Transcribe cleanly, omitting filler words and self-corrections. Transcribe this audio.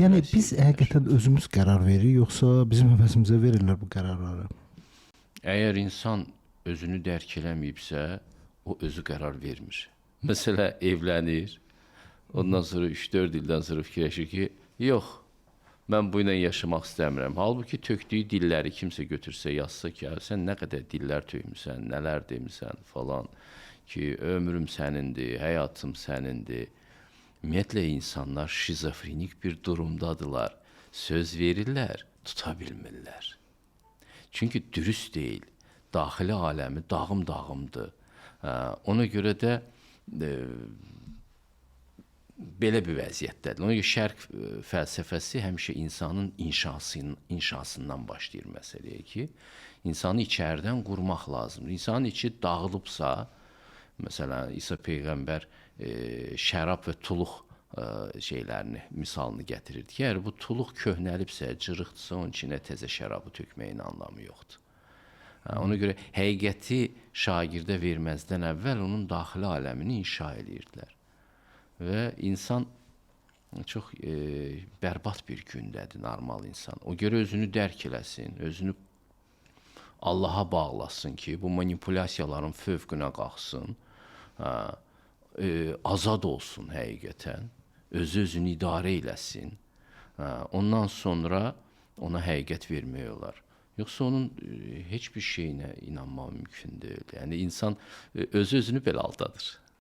Yəni biz həqiqətən özümüz qərar veririk, yoxsa bizim əvəzimizə verirlər bu qərarları? Əgər insan özünü dərk eləməyibsə, o özü qərar vermir. Məsələ evlənir, ondan sonra 3-4 ildən sonra fikirləşir ki, yox, mən bu ilə yaşamaq istəmirəm. Halbuki tökdüyü dilləri kimsə götürsə, yazsa ki, sən nə qədər dillər tökmüsən, nələr demisən falan ki, ömrüm sənindir, həyatım sənindir. Ümumiyyətlə insanlar şizofrenik bir durumdadılar. Söz verirlər, tuta bilmirlər. Çünki dürüst deyil. Daxili aləmi dağım-dağımdır. Ona görə də belə bir vəziyyətdədir. Ona görə şərq fəlsəfəsi həmişə insanın inşasından başlayır məsələyə ki, insanı içəridən qurmaq lazımdır. İnsanın içi dağılıbsa, məsələn, İsa peyğəmbər şərab və tuluq şeylərini, misalını gətirirdi ki, əgər bu tuluq köhnəlibsə, cırıqdırsa, onun içinə təzə şərabı tökməyin anlamı yoxdur. Ona görə həqiqəti şagirdə verməzdən əvvəl onun daxili aləmini inşa eləyirdilər. Və insan çox bərbad bir gündədir, normal insan. O görə özünü dərk eləsin, özünü Allaha bağlasın ki, bu manipulyasiyaların fövqünə qalxsın, azad olsun həqiqətən, özü-özünü idarə eləsin. Ondan sonra ona həqiqət vermək olar. Yoxsa onun heç bir şeyinə inanmaq mümkün deyil. Yəni insan özü-özünü belə aldadır.